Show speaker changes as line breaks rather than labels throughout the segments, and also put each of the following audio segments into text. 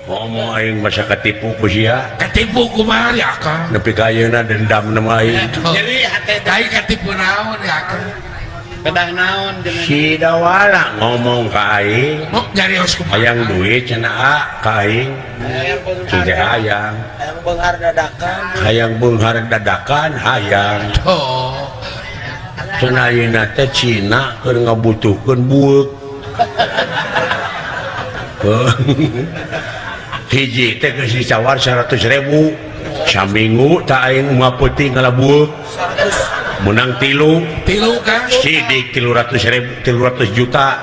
Ngomong aing masa katipu ku sia.
Katipu kumaha ya Akang?
Nepi ka ayeuna dendam na mah aing.
Jadi hate aing katipu naon ya Akang?
Kedah naon jenengan?
Si Dawala ngomong ka aing.
Mau nyarios kumaha?
Hayang duit cenah a ka aing.
Hayang
Teu hayang.
Hayang beunghar dadakan.
Hayang beunghar dadakan hayang.
Oh.
Cenah ayeuna teh Cina keur ngabutuhkeun bueuk. Hiji teh geus ditawar 100.000 saminggu tak aing mah peuting ngalabueuk menang tilu
tilu kan
sidik 300.000 300 juta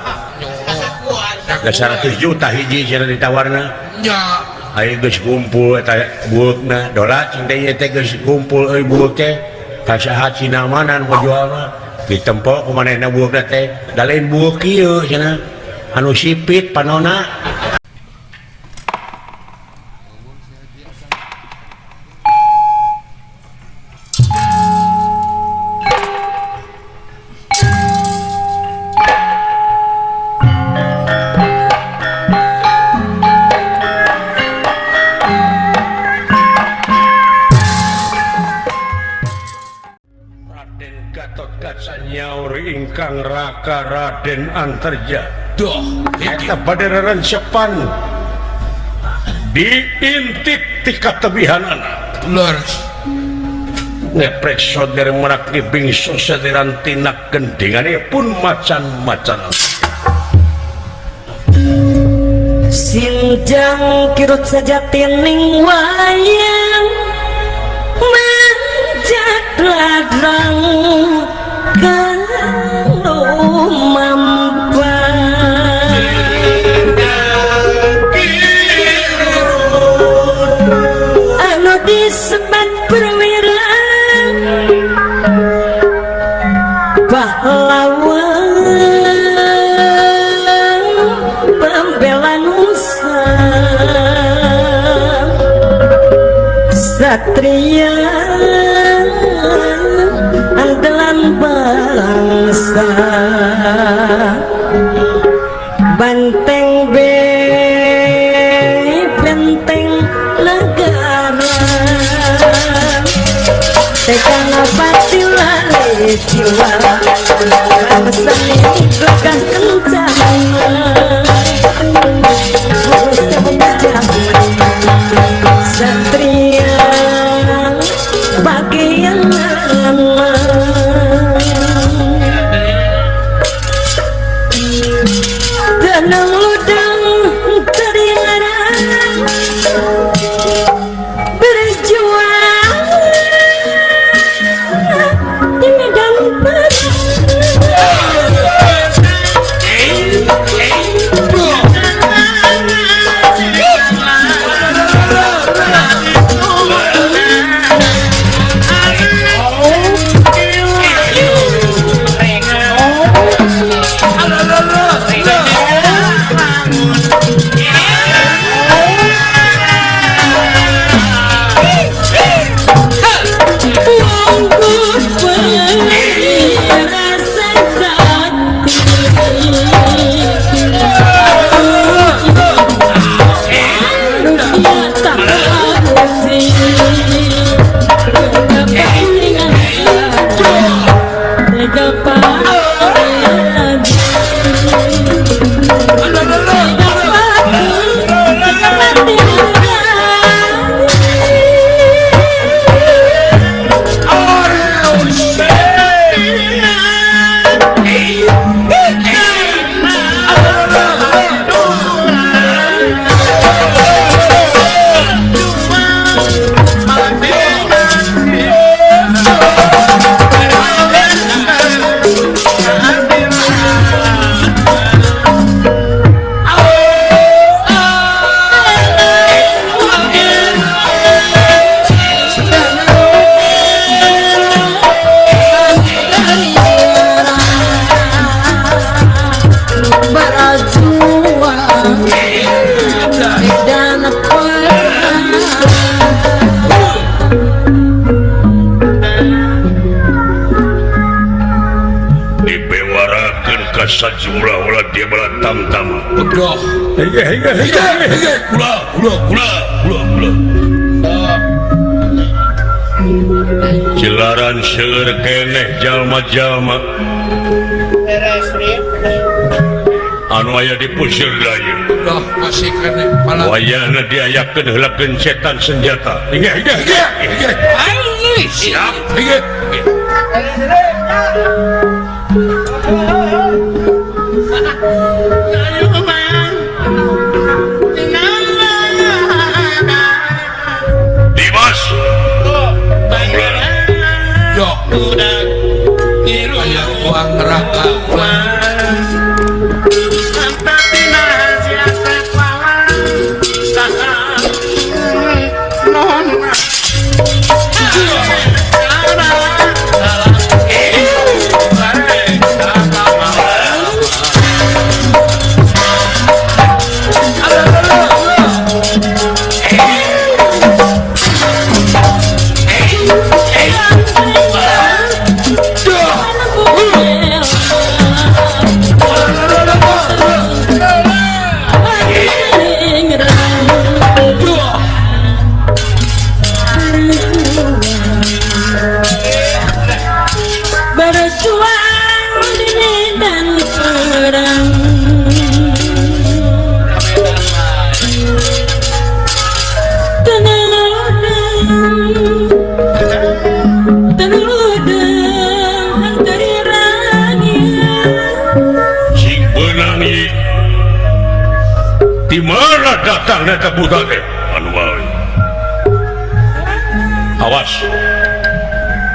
da 100 juta hiji cenah ditawarna
nya
aing geus kumpul eta bueukna dola cing teh teh geus kumpul euy bueuk teh ka saha Cina mana nu ngajualna ditempo ku manehna bueukna teh da lain bueuk kieu cenah anu sipit panona. Ingkang Raka Raden Antarja
doh
eta bade rerencepan diintip ti katebihanana
leres
ngeprek soder merak bingso sederan tina gendingane pun macan-macan
sinjang kirut sejati ning wayang manjat ladrang disebut perwira pahlawan pembela nusa satria andalan bangsa banteng benteng negara tekana pati lari jiwa bangsa ini gagah kencana satria bagian tenang ludang teringaran berjuang di medan perang.
Hege hege hege hege kula kula kula kula kula. Cilaran seueur keneh jalma-jalma anu aya di puseur daya.
Loh, masih keneh malah
wayahna diayakeun heula gencetan senjata. Hege hege hege hege.
Siap hege.
Dimas.
Yo, aya uang neraka.
Berjuang di medan perang. Tenudeng
Sing beunang ieu. Di mana datang eta buta teh? Anu wae. Awas.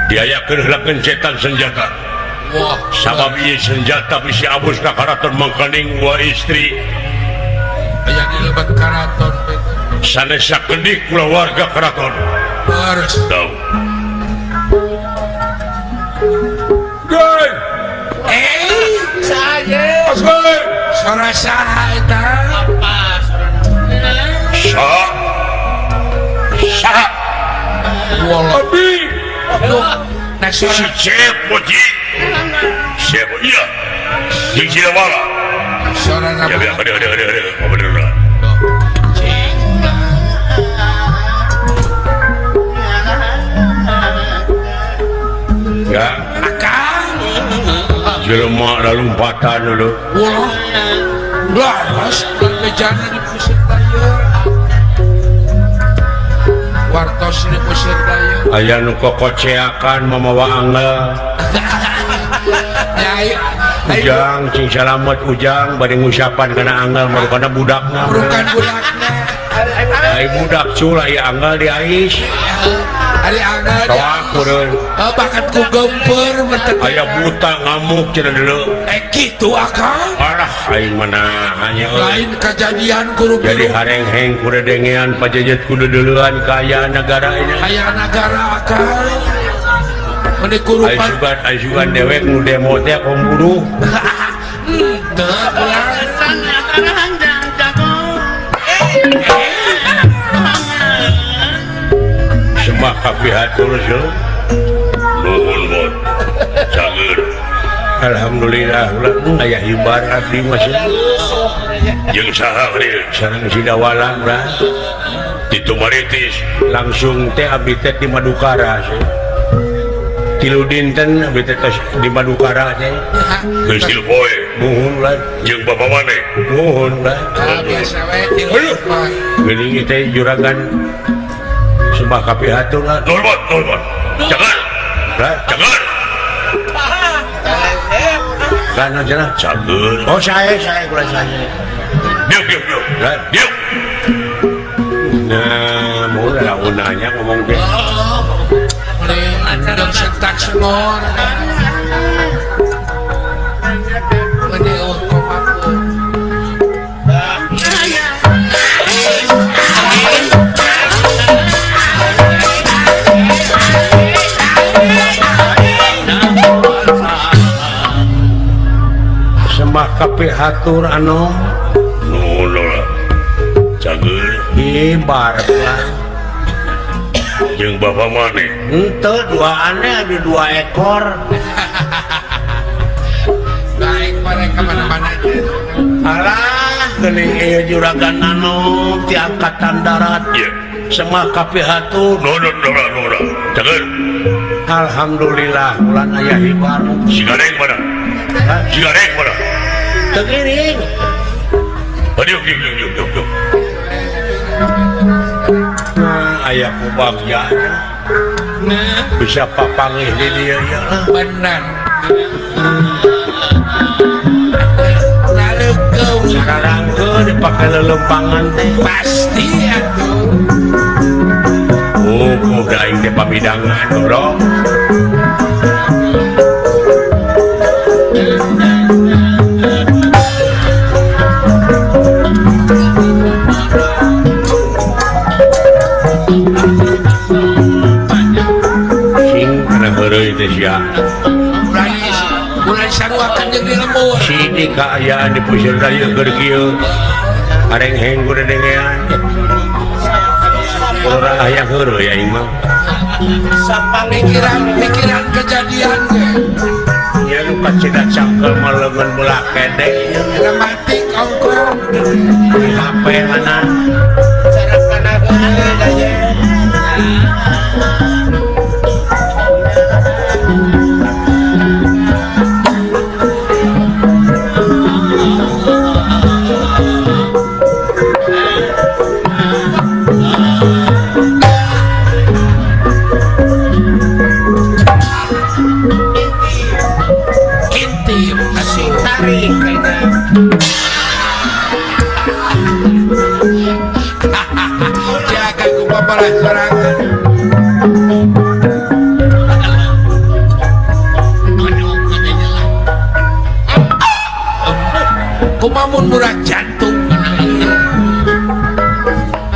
Diayakeun heula gencetan senjata.
Wah,
sabab ieu senjata bisi abus ka karaton mangkaning wa istri.
Aya di lebet karaton
sanes sakedik kulawarga karaton.
Harus
tahu. Goi.
Saya.
Suara saha eta?
Apa suara?
Saha. Saha.
Wallah.
Abi.
Duh, nah suara
si Cep Moji. Siapa iya? Jeung Sidawala.
Suara
Ya, ya, ada ada ada ada. Bener. Ya.
Akang.
Jelema lalumpatan dulu.
Wah. Lah, mas, bejana di pusat daya. Wartos di pusat daya.
Aya nu kokoceakan mamawa angel.
Nyai,
Ujang cing salamet Ujang bade ngusapan kana angel marukana budakna.
Bukan budakna.
Ai budak cul aya angel di ais.
Ari angel.
Toak meureun.
Bakat ku gemper mentek.
Aya buta ngamuk cenah deuleu.
Kitu akang.
Alah aing mana hanya
lain kejadian guru
jadi harengheng kuredengean pajejet kudu deuleuan kaayaan nagara ini.
Kaayaan nagara akang. Meni kurupan.
Ai sugan dewek nu demo teh kom buruh.
Teu ulah.
Sembah kapihatur seuh. Nuhun bot. Cager. Alhamdulillah ulah aya hibar abdi mah seuh. Jeung saha ieu? Sareng Sidawala urang. Ditu maritis langsung teh abdi teh di Madukara seuh. Tilu dinten abdi teh tos di Madukara teh. Geus tilu poe. Nuhun ulah jeung bapa maneh. Nuhun ulah.
Ah biasa we tilu poe.
Geuning teh juragan sembah kapihatur lah. Nuhun bot, nuhun bot. Cager. Cager. Kan cenah cager. Oh saya kula saya. Diuk diuk diuk. Diuk. Nah, mun launanya ngomong teh.
Acara sentak senor. Meni eueuh komaku.
Sembah kapihatur anu nuhun lah. Cager hibar lah. Jeung bapa maneh? Henteu, duaannya ada 2 ekor.
Baik, mereka mana-mana.
Alah, Geuning ieu juragan anom ti angkatan darat. Semah kapihatur. Alhamdulillah bulan aya hibar.
Sigareng mana? Sigareng mana?
Teu ngiring.
Aduh, yuk, yuk, yuk.
Nah, aya kubagja.
Nah,
bisa papangih di dieu ya lah.
Benar. Laleukeum
Sakarangkeun dipake lelempangan teh.
Pasti atuh.
Oh, kuda aing teh pamidangan, goblok. Sing kana heureuy teh sia.
Ulah disaruakeun jeung di lembur.
Sini kaayaan di puseur raya keur kieu. Arengheng ku dedengean. Urang hayang heureuy aing mah.
Mikiran kejadian ge.
Nya nu kacida cangkel mah leungeun belah kedek.
Rematik ongkong.
Di HP mana?
Cara panageun aja.
Intip
Asing tarik kayaknya.
Jaga ku papalah sorangan. Kumamun murah jantung.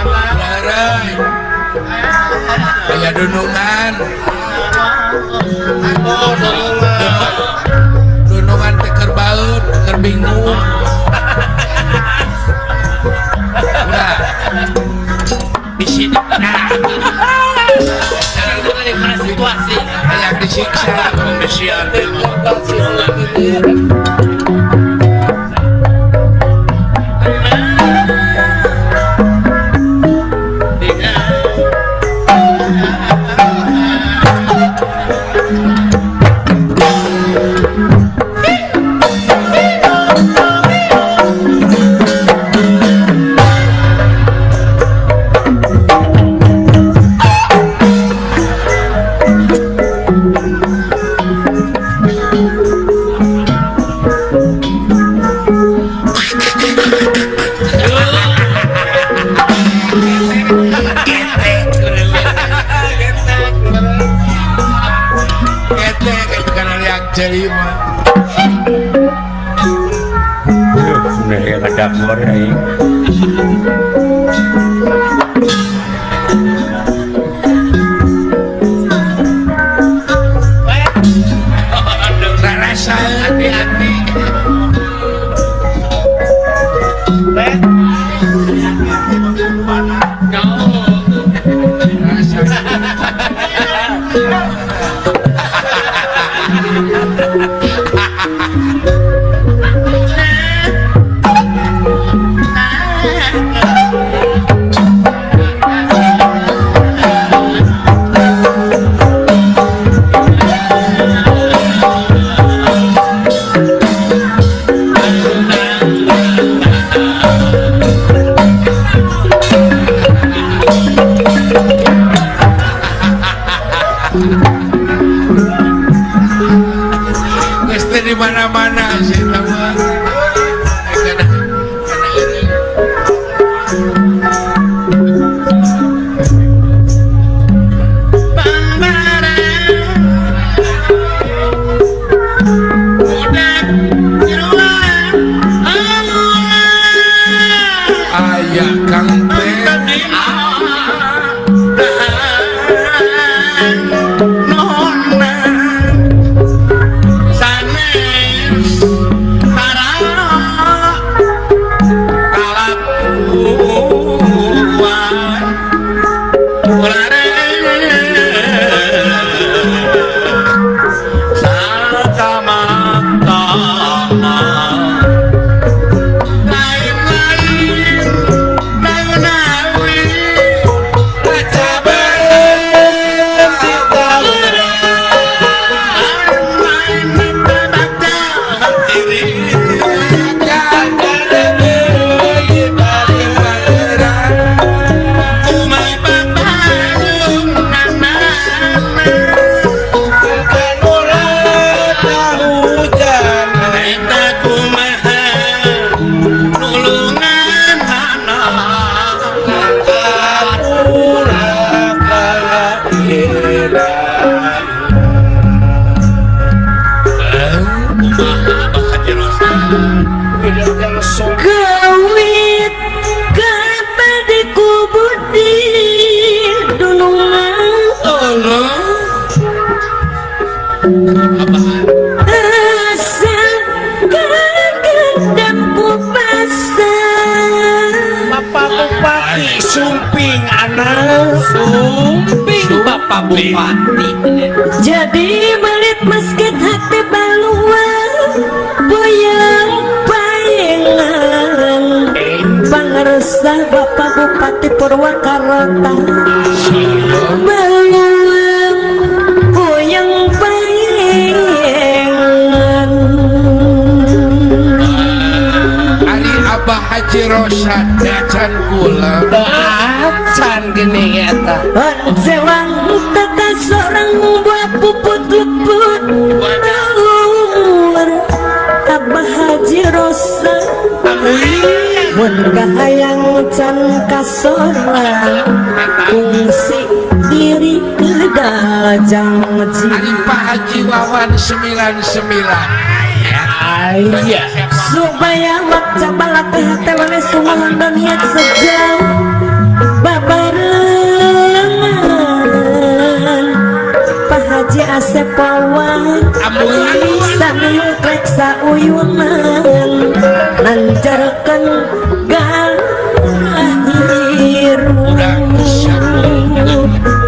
Larai. Aya dunungan.
Oh, dunungan.
Dunungan teh keur baeud, keur bingung. Ulah. Di sini. Nah,
Sekarang itu lagi pada situasi.
hayang disiksa.
Kondisian
Ketek itu kan liak jeli mah.
Nah, ya kadakor aing.
Rarasa
Hati-hati.
Rarasa. Sumping anak
Sumping Bapak Bupati.
Jadi belit meskin hati baluang puyeng payengan pangersa Bapak Bupati Purwakarta baluang puyeng payengan.
Ari Abah Haji Rosan acan kula
Acan geuning eta.
Sewang tata seorang buat puput luput tawar Abah Haji Rosan mun kahayang can kasorang kungsi diri kedajang
Ari Pak Haji Wawan 99.
Aya.
Supaya wakca balak hati wale sumalan dan niat sejam babarengan Pak Haji Asep Wawan sami klek sauyunan nanjarkeun gahiru.
Urang siapa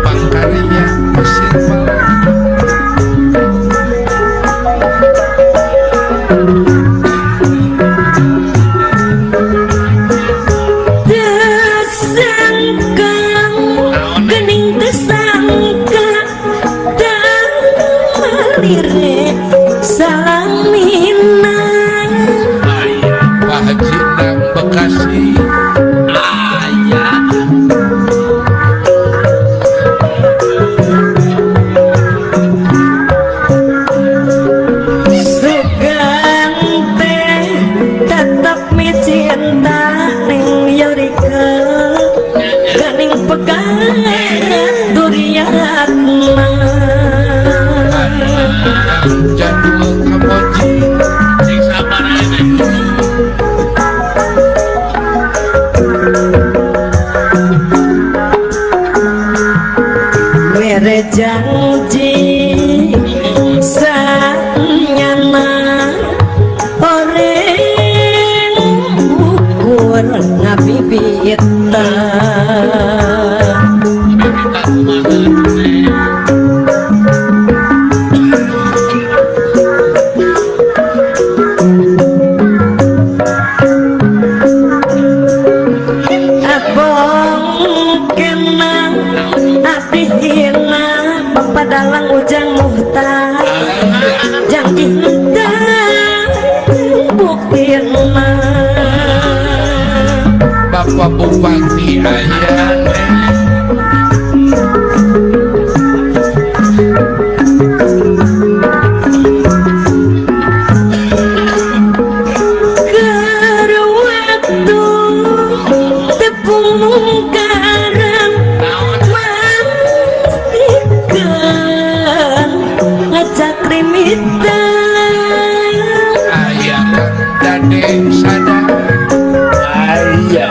pangkarinya Pasir Malang.
Tersangka gening tersangka dan malire salamina.
Pak Haji Nang Bekasi.
Aya.
Sugan teh tetap micinta ning Yorika ganing pegat duriatna.
Jadul Kamboji.
Sing sabar aja.
Mere janji sanyana oreng ukur ngabibita. Abong kenang abdi hina Bapak dalang Ujang Muhtar jang indah buktina.
Bapak Bupati aya.
Keur waktu tepung mungkaran mastikeun ngajak rimitan.
Aya Kang Dade Sada.
Aya.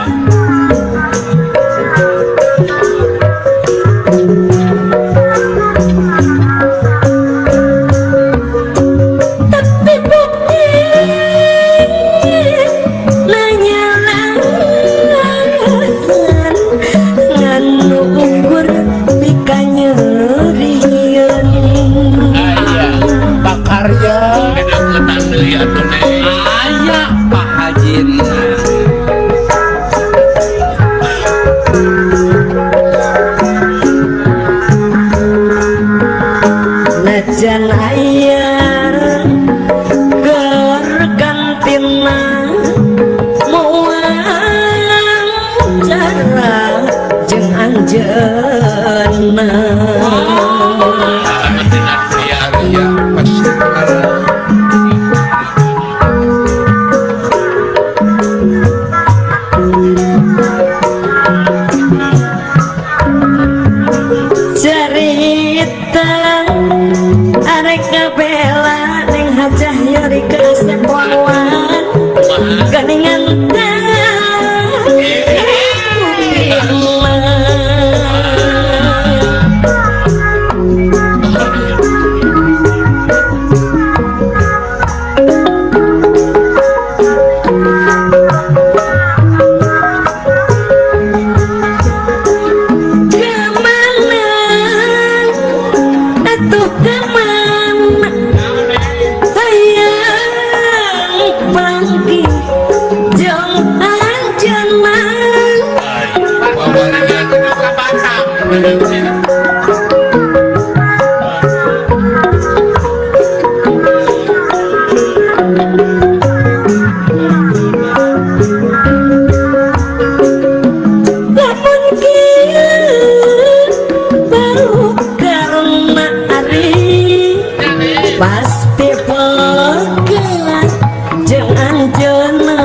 Tapi bukti nanyalan nganu ukur pikanyerieun.
Aya.
Bakarya.
Kedeketan deui atuh Neng. Aya Pak Haji.
Najan aya gergantina moal cara jeung anjeunna.
Aya Pasir Malang.
Cerita arek ngabela ning Hajah Yorika Asep Wawan geningan teh. Lamun kieu baru karena ari pasti pekelat jeung anjeunna.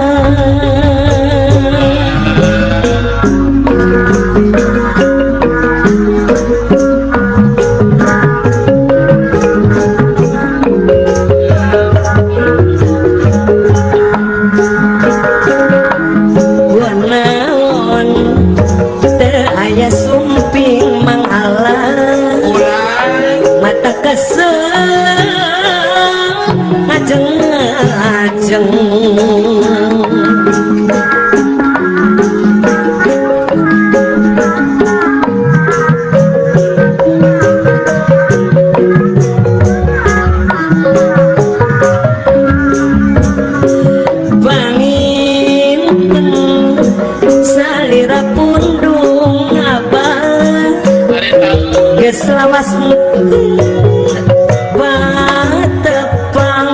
Gunaon teu aya sumping mangala mata kesel ngajeng-ngajeng. Panginten salira pundung abah geus lawas batepang.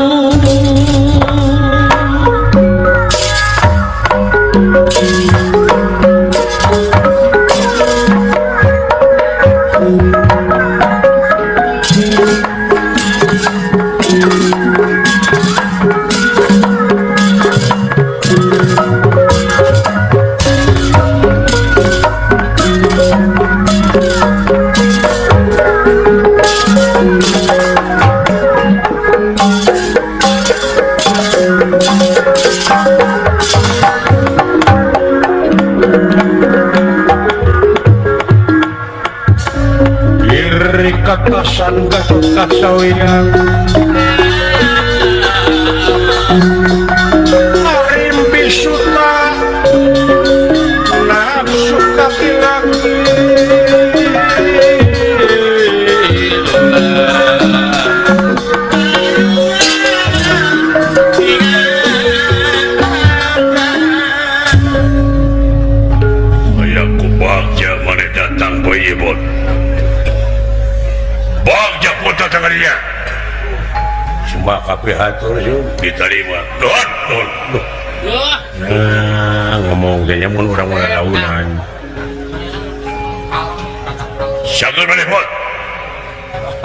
Diri katasan Gatot Kasawiang Arimbi suta nafsu kapilaki.
Aya ku bagja maneh datang poe ieu Bon. Bagja pun datang ka dinya.
Sumba kabeh hatur sih
Diterima. Nuhun, nuhun.
Nah, ngomong teh nya mun urang mah launan.
Cager maneh Bon.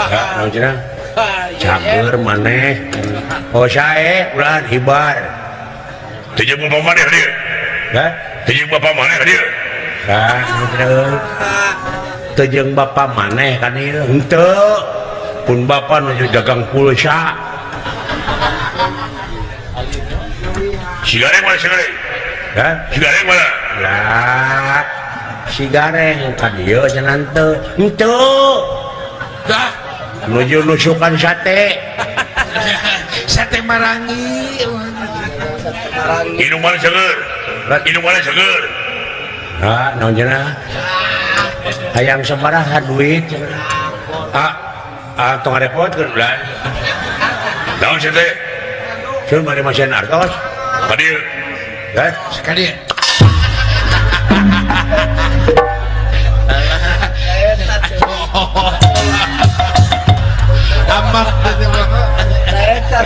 Ya, naon cenah? Cager maneh. Oh sae ulah hibar.
Teu jeung bapa maneh dieu.
Hah?
Teu jeung bapa maneh dieu.
Hah, naon cenah euy? Teu jeung bapa maneh kan ieu. Henteu. Pun bapa nuju dagang pulsa.
Si Gareng mana si Gareng?
Hah?
Si Gareng mana?
Lah, si Gareng ka dieu cenah henteu. Henteu.
Dah,
Nuju nusukan sate.
sate marangi.
Inung mana cager? Inung mana cager?
Hah, naon cenah? Hayang sabaraha duit cenah? Ah, ah tong ngarepotkeun ulah.
Naon sia teh?
Ceun bari masihan artos.
Ka dieu.
Hah?
Sekali. Amak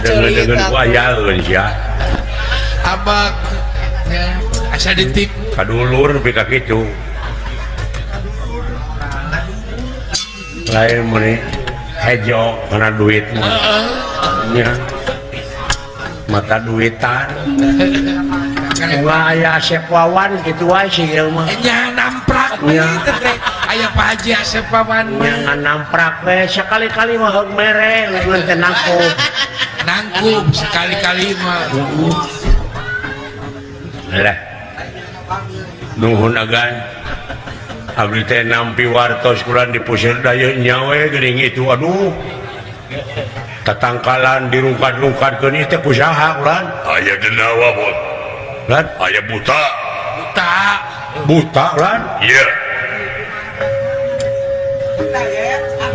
Deungeun-deungeun ku ayaeun sia.
Amak ya, asa ditip.
Kadulur nepi ka kitu. Lain meuni hejo kana duit mah. Nya. Mata duitan. Ulah aya Asep Wawan kitu wae sih ieu mah.
Nya namprak
Nya.
teh teh. Aya Pak Haji Asep Wawan
Nya
mah.
ngan namprak we sakali-kali mah heug mere ngan teh nangkup.
Nangkup sekali-kali mah.
Lah. Nuhun agan. Abdi teh nampi wartos kulan di pusir daya nyawe geuning itu aduh. Tatangkalan dirungkat-rungkatkeun ieu teh ku saha kulan?
Aya denawa Bon.
Lan
Aya buta.
Buta.
Buta kulan?
Iya.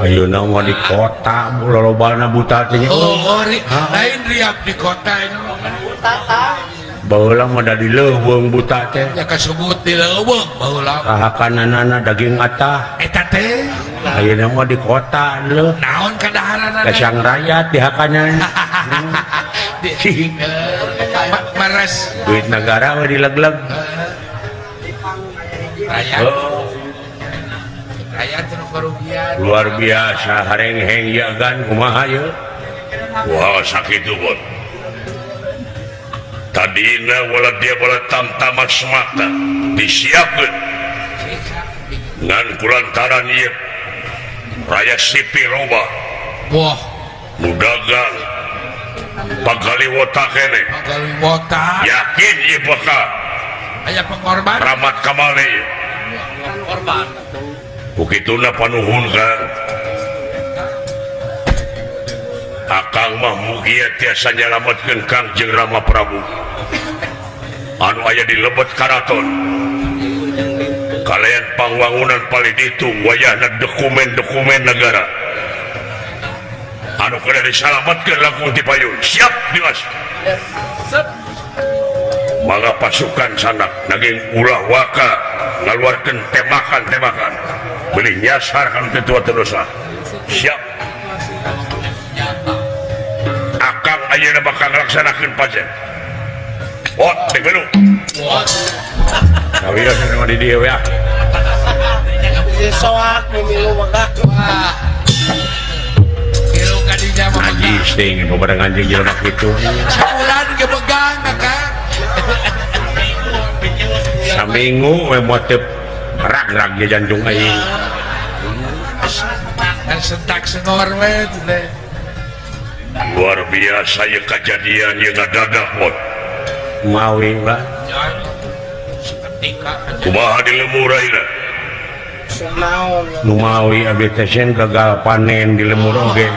Ayeuna mah di kota lolobana buta teh nya.
Oh, lain riap di kota ini.
Baheula mah da di leuweung buta teh.
Ya kasebut di leuweung baheula.
Kahakananana daging atah.
Eta teh.
Ayeuna mah di kota leuh.
Naon kadaharanana?
Kasang rakyat dihakanan.
Maras.
Duit negara mah dileg-leg.
Rakyat.
Oh.
Rakyat nu karugian.
Luar biasa harengheng ya gan kumaha ye?
Wah sakitu bot. Tadina wala dia wala tamtamat semata disiapkeun ngan kulantaran ieu rakyat sipil loba.
Wah,
nu dagang pagaliwota keneh.
Pagaliwota.
Yakin ieu bakal
aya pengorbanan.
Ramat kamale ieu.
Korban.
Kukituna panuhun kan. Akang mah mugia tiasa nyalametkeun Kangjeng Rama Prabu anu aya di lebet karaton. Kalian pangwangunan paling ditu wayahna dokumen-dokumen negara anu kudu disalametkeun langkung ti payun. Siap Dimas. Mangga pasukan sanak naging ulah waka ngaluarkeun tembakan-tembakan beli nyasar kan ketua terdosa. Siap. Akang ayeuna bakal ngalaksanakeun pajen. Ot degelu.
Kawios nu di dieu ya.
Ieu soak milu mah.
Wah. Milu ka dinya mah.
Najis teuing babarengan jeung jelema kitu.
Sabulan ge begang Kang.
Saminggu we moal teu rag-rag ge jantung aing.
Sentak sengor we teh.
Luar biasa ya kejadian yang ngadadak bot.
Mawi lah.
Kumaha di lemur ayeuna?
Nu mawi abdi teh sen gagal panen di lemur oge.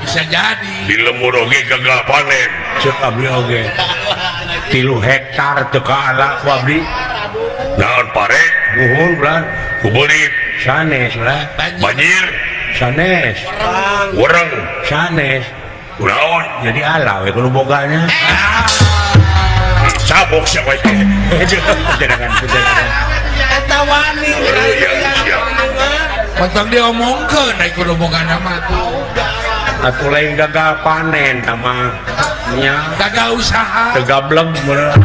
Bisa jadi.
Di lemur oge gagal panen.
Ceuk abdi oge. 3 hektar teu kaala ku abdi.
Naon pare?
Nuhun ulah.
Kubelit.
Sanes ulah.
Banjir.
Sanes.
Wereng.
Sanes.
Kunaon?
Jadi ala we kudu boganya.
Cabok siapa teh?
Jangan.
Eta wani.
Pantang diomongkeun ai kudu bogana mah tuh.
Atuh lain gagal panen tah mah nya.
Gagal usaha.
Teu gableg meureun.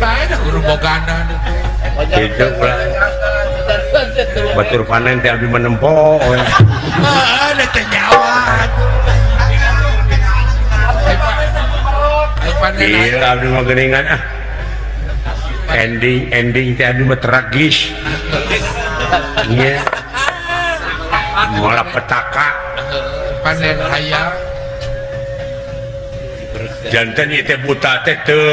Bae da kudu bogana.
Itu ulah. Batur panen teh abdi menempo.
Heeh, da teh nyawa.
Iya, abdi mah geuningan ah. Ending teh abdi mah tragis. Iya. Moal petaka.
Panen hayang.
Janten ieu teh buta teh teu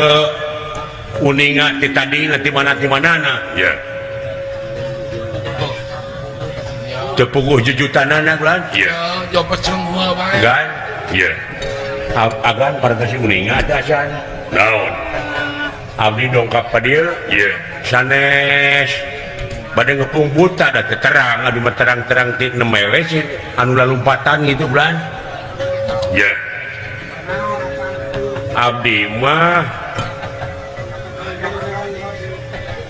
uninga ti tadi ti mana ti manana.
Ya.
Teu puguh jujutanana ulah.
Iya.
Jopet semua bae.
Gan.
Iya.
Agan parantos uninga teh acan.
Naon?
Abdi dongkap ka dieu.
Iya.
Sanes bade ngepung buta da teu terang, abdi mah terang-terang ti nemewe sih anu lalumpatan gitu bulan.
Iya.
Abdi mah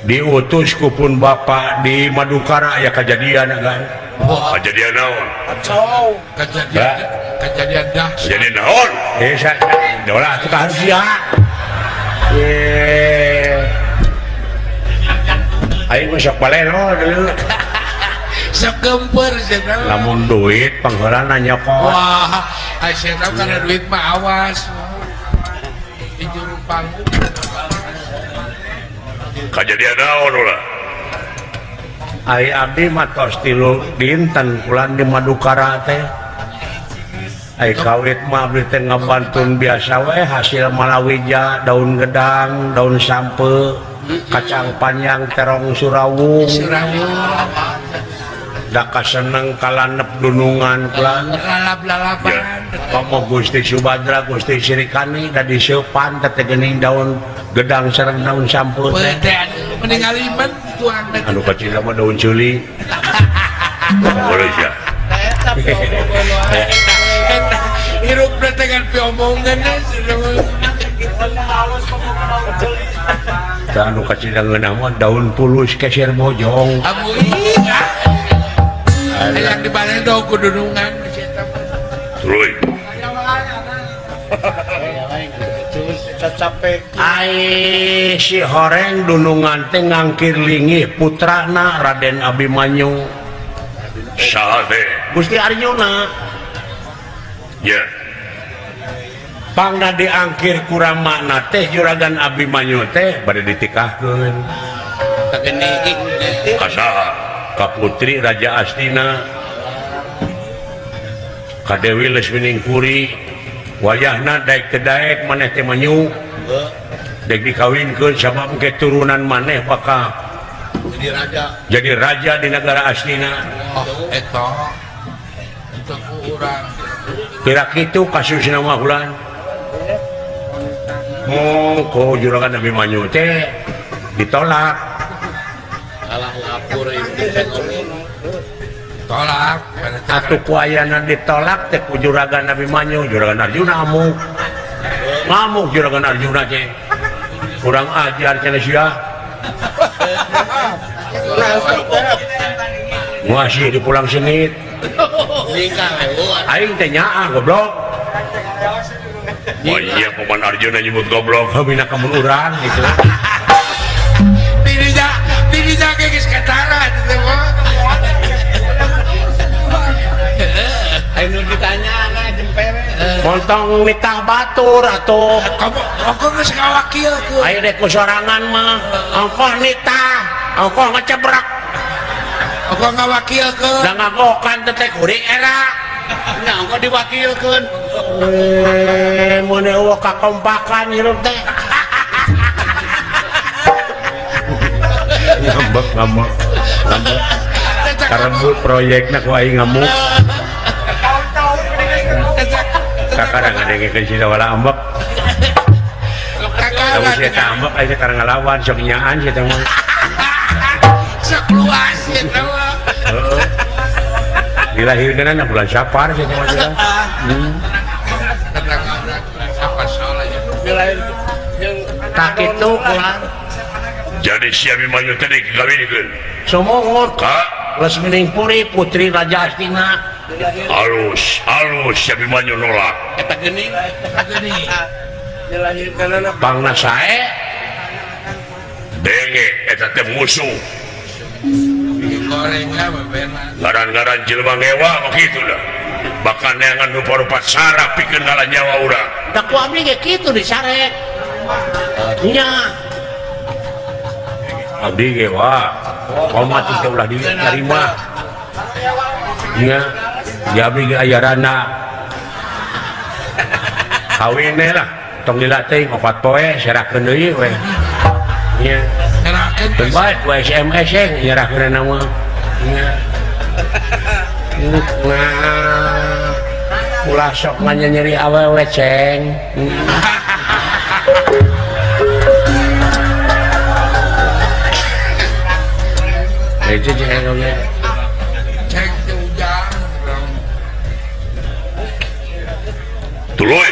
diutus ku pun bapak di Madukara aya kejadian kan.
Wah,
kejadian naon?
Kejadian kejadian dahsyat.
Kejadian naon?
Dolah atuh ka sia. Eh. Aing mah sok balelo deuleu.
Sok gempeur cenah.
Lamun duit pangheulana nyokot.
Wah, ai cenah kana duit mah awas. Di juru panggung.
Kejadian naon ulah?
Ai abdi mah tos 3 dinten pulang di Madukara teh. Ai kawit mah abdi teh ngabantun biasa we hasil malawija, daun gedang, daun sampe, kacang panjang, terong surawung.
Surawung.
Da kaseneng kalanep dunungan pulang.
Lalap-lalapan.
Komo Gusti Subadra, Gusti Srikani da diseupan teh geuning daun gedang sareng daun sampe teh.
Meninggal iman tuang
anu kecil mah daun ceuli.
Boleh ya.
Eta
Hirup dengan piomongan
anu kacida ngeunah mah daun pulus keser bojong.
Hayang dibalendo ku dunungan
Tuluy.
Ai si horeng dunungan teh ngangkir lingih putrana Raden Abimanyu.
Saha teh?
Gusti Arjuna.
Ya.
Pangna diangkir ku ramana teh Juragan Abimanyu teh bade ditikahkeun.
Ka saha?
Ka putri Raja Astina. Ka Dewi Lesminingpuri. Wayahna daek teu daek maneh teh manyu. Daek dikawinkeun sabab engke turunan maneh bakal
jadi raja.
Jadi raja di negara Astina.
Oh, eta. Itu urang.
Kira kitu kasusna mah ulan. Mongko Juragan Abimanyu teh ditolak.
Kalah lapor
tolak.
Atuh ku ayana ditolak teh ku Juragan Abimanyu, Juragan Arjuna ngamuk. Ngamuk Juragan Arjuna teh. Kurang ajar cenah sia. Masih di pulang sengit. Aing teh nyaah goblok.
Oh iya, paman Arjuna nyebut goblok.
Mina kamun urang gitu.
Dirinya geus katara teh mah.
Aing nu ditanya na jempere.
Montong nitah batur atuh.
Kamu ongkoh geus ngawakilkeun.
Ayo deh ku sorangan mah. Ongkoh nitah, ongkoh ngecebrak.
Ongkoh ngawakilkeun.
Da ngagokan teh teh kuring era.
Nya ongkoh diwakilkeun.
Mun eueuh kakompakan hirup teh. Ngambek ngambek. Ngambek. Karebut proyekna ku aing ngamuk. Kakarang ngadengekeun si wala ambek. Lamun si eta ambek aing sekarang ngalawan sok nyaan si eta mah.
Sok luas si eta mah.
Heeh. Dilahirkeunna bulan Safar si eta mah. Tak kitu ulah.
Jadi si Abimanyu teh dikawinkeun.
Sumungut
ka
Lesminingpuri putri Raja Astina.
Alus, alus si Abimanyu nolak.
Eta geuning, eta geuning.
Dilahirkeunana
pangna sae.
Denge eta teh musuh.
Gorengna bebena.
Ngaran-ngaran jelema ngewa mah kitu dah. Bahkan neangan rupa-rupa sara pikeun ngala nyawa urang.
Da ku abdi ge kitu disarek. Nya. Abdi ge wa. Komat teh ulah diterima. Nya, ya abdi ge aya rana. Kawin lah, tong dilatih opat poe serahkeun deui we. Nya.
Nyerahkeun
bae ku SMS ye nyerahkeun mah. Nya. Nah, ulah sok nyeri awewe ceng. Itu ceng oge.
Ceng teh ujang.
Tuluy.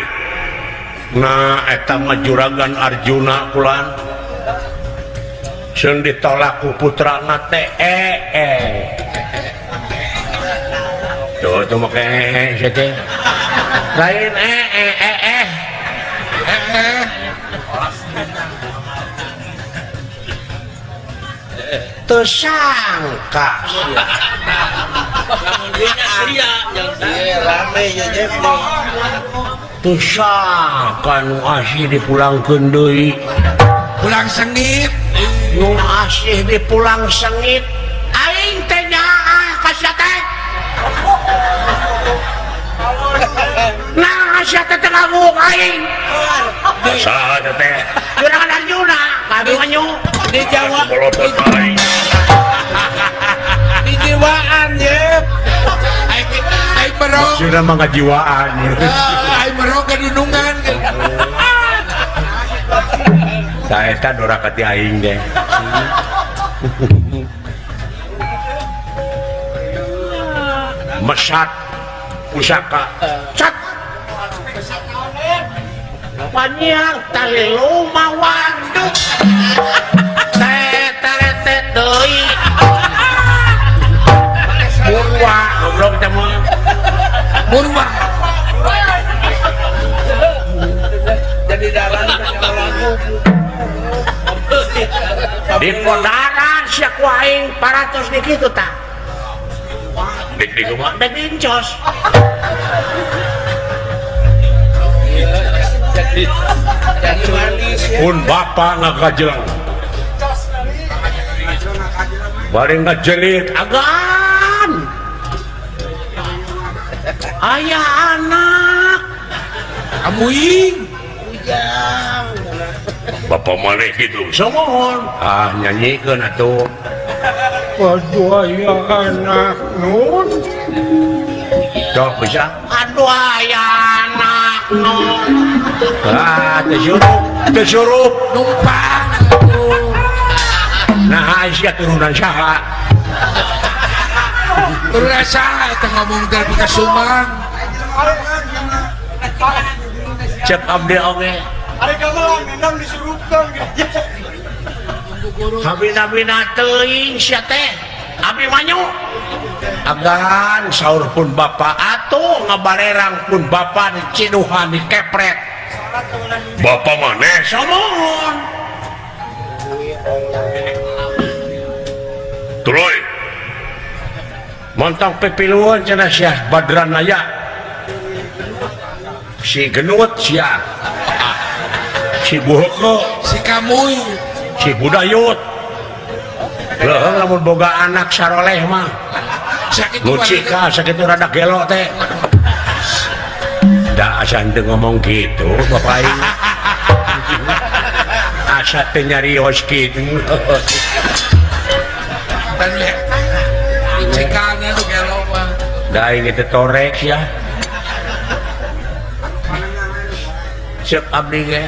Nah, eta mah Juragan Arjuna kulan. Seun ditolak ku putrana teh Tuh, tuh make sia teh. Lain Teu sangka sia.
Lamun dinya sia
rame ye Jeff.
Teu sangka nu asih dipulangkeun deui.
Pulang sengit.
Nu asih dipulang sengit. Aing teh nyaah ka sia teh. Nah, sia teh teu ngabuk aing.
Saha teh?
Juragan Arjuna, ka Abimanyu.
Di Jawa
Molotot aing.
Di jiwaan ye.
Aing merong.
Maksudna mah ngajiwaan.
Aing merong kedunungan.
Tah eta doraka ti aing teh. Mesat pusaka. Cat. Panyiar tali luma waduk. Teh deui. Murwa goblok teh mah.
Murwa.
Jadi dalan lagu.
Di podaran sia ku aing 400 di kitu tah.
Dik di kumaha?
Dek dincos.
Jadi manis ya.
Pun bapak ngagajelang. Bari ngajelit agan. Ayah anak.
Amuing.
Bapak maneh kitu.
Somohon. Ah nyanyikeun atuh. Aduh ayah anak nun. Sok bisa. Aduh ayah anak nun. Ah teu surup
numpang atuh.
Nah sia turunan saha?
Turunan saha eta ngomong dari ka Sumbang.
Cek abdi oge.
Ari gamelan endang disurupkeun gitu.
Habina-bina teuing sia teh. Abimanyu. Agan saur pun bapak atuh ngabarerang pun bapak diciduhan dikepret.
Bapak maneh
somohon.
Tuluy.
Montong pipiluan cenah sia Badranaya. Si genut sia. Si buheukeuk,
si kamuy,
si budayut. Leuheung lamun boga anak saroleh mah. Sakitu sakitu rada gelo teh. Da asa henteu ngomong kitu bapak aing. Asa teu nyarios kitu.
Cikana nu gelo mah.
Da aing teh torek ya. Ceuk abdi ge.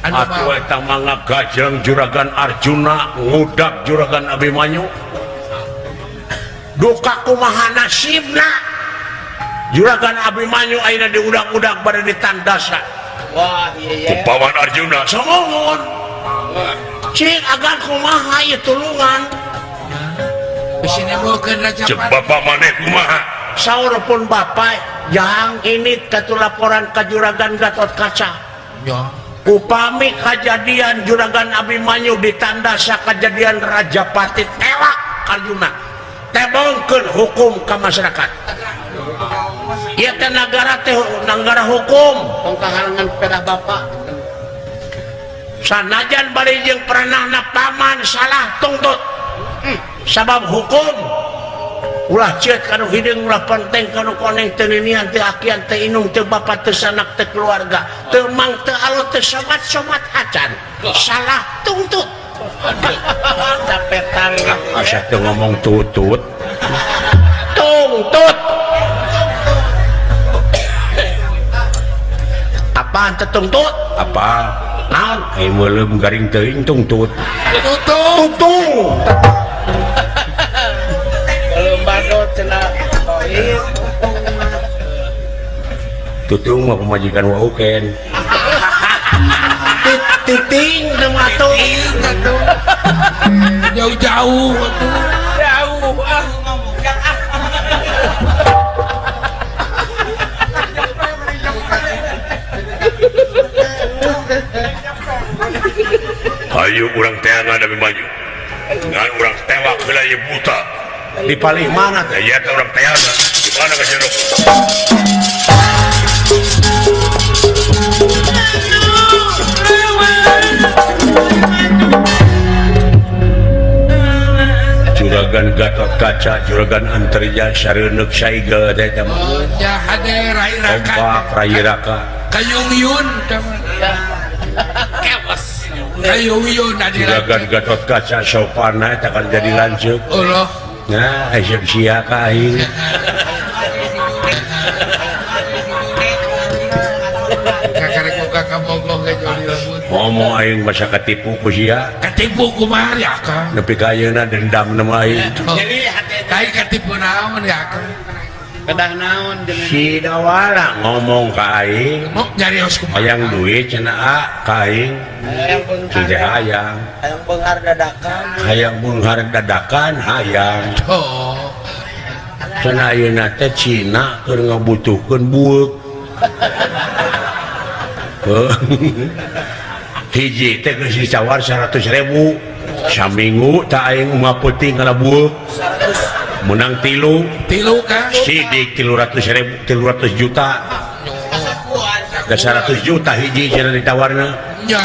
Atuh eta mah ngagajeng Juragan Arjuna ngudak Juragan Abimanyu. Duka kumaha nasibna Juragan Abimanyu ayeuna diudak-udak bade ditandasa.
Wah ieu ye.
Ku Paman Arjuna
somohon. Cik agan kumaha ieu tulungan.
Bisi nembokeun Raja
Ceuk bapak maneh kumaha?
Saur pun bapak jang ini katu laporan ka Juragan Gatotkaca.
Nya.
Upami kajadian Juragan Abimanyu ditandasa kajadian Rajapati tewak Arjuna. Tebongkeun hukum ka masyarakat. Ieu teh nagara teh nagara hukum.
Tong kahalangan pedah bapak.
Sanajan bari jeung peranahna paman salah tungtut. Sabab hukum ulah ceut kanu hideung ulah penteng kanu koneng teu ninian teu akian teu inung teu bapa teu sanak teu keluarga teu mang teu alus teu sobat-sobat acan salah tungtut.
Capetan
asa teu ngomong tutut tungtut apaan teu tungtut apa naon ai meuleum garing teuing tungtut
tutung
tutung tutung mah pemajikan wauken titing teu atuh
jauh-jauh atuh
jauh ah ngomong ah
Hayu urang teangan Abimanyu ngan urang tewak heula ieu buta
di palih mana
teh ya teh urang teangan di mana ka jeruk.
Juragan Gatotkaca, Juragan Antarja, Sareuneuh Saiga teh teh mah.
Oh, nya hade Rai Raka.
Kompak Rai Raka.
Kayungyun teh mah.
Kewas.
Kayungyun adi
Juragan Gatotkaca sopana eta kan jadi lanceuk.
Allah.
Nah, aya sia ka aing.
Kakarek boga kabogoh ge joli lembut.
Ngomong aing masa katipu ku sia.
Katipu kumaha ya Kang?
Nepi ka ayeuna dendam na mah aing.
Jadi hate tai katipu naon ya Kang?
Kedah naon jeung
Si Dawala ngomong ka aing.
Mau nyarios kumaha?
Hayang duit cenah a ka aing.
Hayang beunghar.
Teu hayang.
Hayang beunghar dadakan.
Hayang beunghar dadakan hayang.
Oh.
Cenah ayeuna teh Cina keur ngabutuhkeun bueuk. Hiji teh geus ditawar 100.000. Saminggu tak aing umah peuting kana bueuk. Menang tilu.
Tilu kan?
Sidik 300.000, 300 juta. Ke 100 juta hiji cenah ditawarna.
Nya.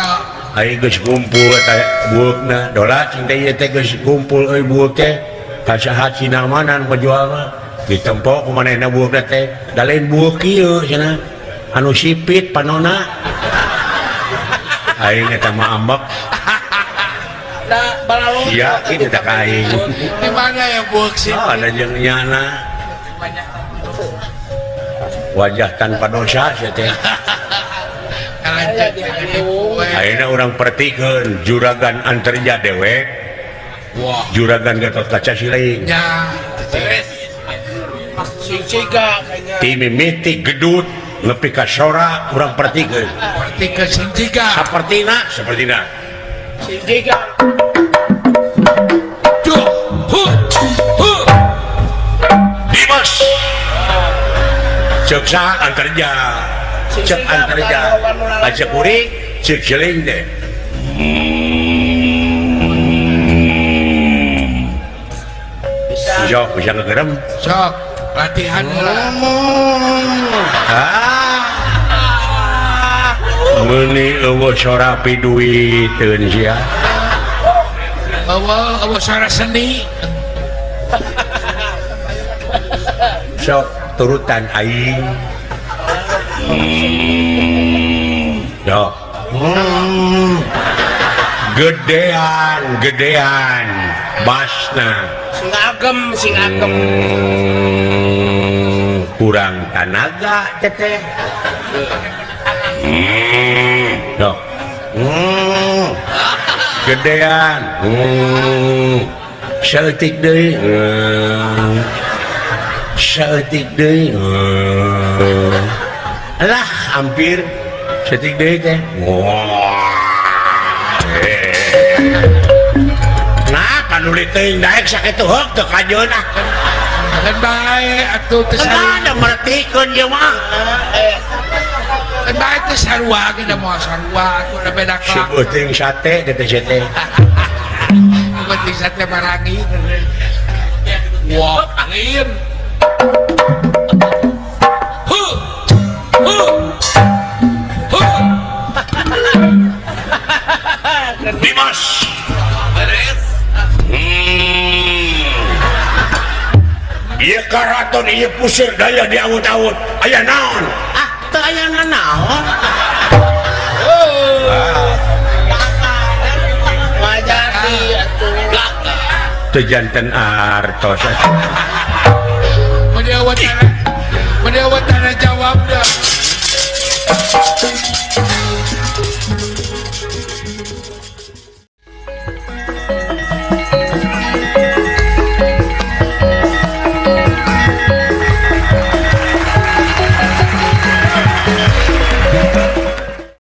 Aing geus kumpul eta bueukna. Dola cing teh ieu teh geus kumpul euy bueuk teh. Ka saha Cina mana nu ngajual mah? Ditempo ku manehna bueukna teh. Da lain bueuk kieu cenah. Anu sipit panona. Aing eta mah ambek.
Da balalo.
Iya, kitu teh ka aing.
Di mana ya bueuk sih?
Oh, ada jeung nyana. Wajah tanpa dosa sia teh. Ayeuna urang pertikeun juragan Antarja dewek.
Wah.
Juragan Gatotkaca siling.
Nya.
Sing ciga kayaknya.
Ti mimiti gedut nepi ka sora urang pertikeun.
Pertikeun sing ciga.
Sapertina, sapertina.
Sing ciga.
Duh, hu, hu.
Dimas. Ceuk saha Antarja. Cek Antarja. Acek kuring, ceuk siling teh.
Bisa.
Sok bisa ngegerem.
Sok latihan heula.
Ah. Meuni eueuh sora piduiteun sia.
Eueuh, eueuh sora seni.
Sok turutan aing. Sok. Gedean, gedean basna.
Sing agem, sing agem.
Kurang tanaga teteh. Sok. Gedean. Saeutik deui. Saeutik deui. Lah hampir saeutik deui teh. Nah, panuli teuing daek sakitu heuk teu kajeun ah.
Kan bae atuh teu sarua.
Ada mertikeun ieu mah.
Kan bae teu sarua ge da moal sarua atuh da beda
Si beuteung sate teh teh teh.
Beuteung sate marangi. Wah, angin. Hu. Hu. Hu.
Dimas.
Beres.
Ieu karaton ieu puseur daya diawut-awut. Aya naon?
Ah, teu aya naon.
Ngajati atuh.
Teu janten artos.
Mun diawat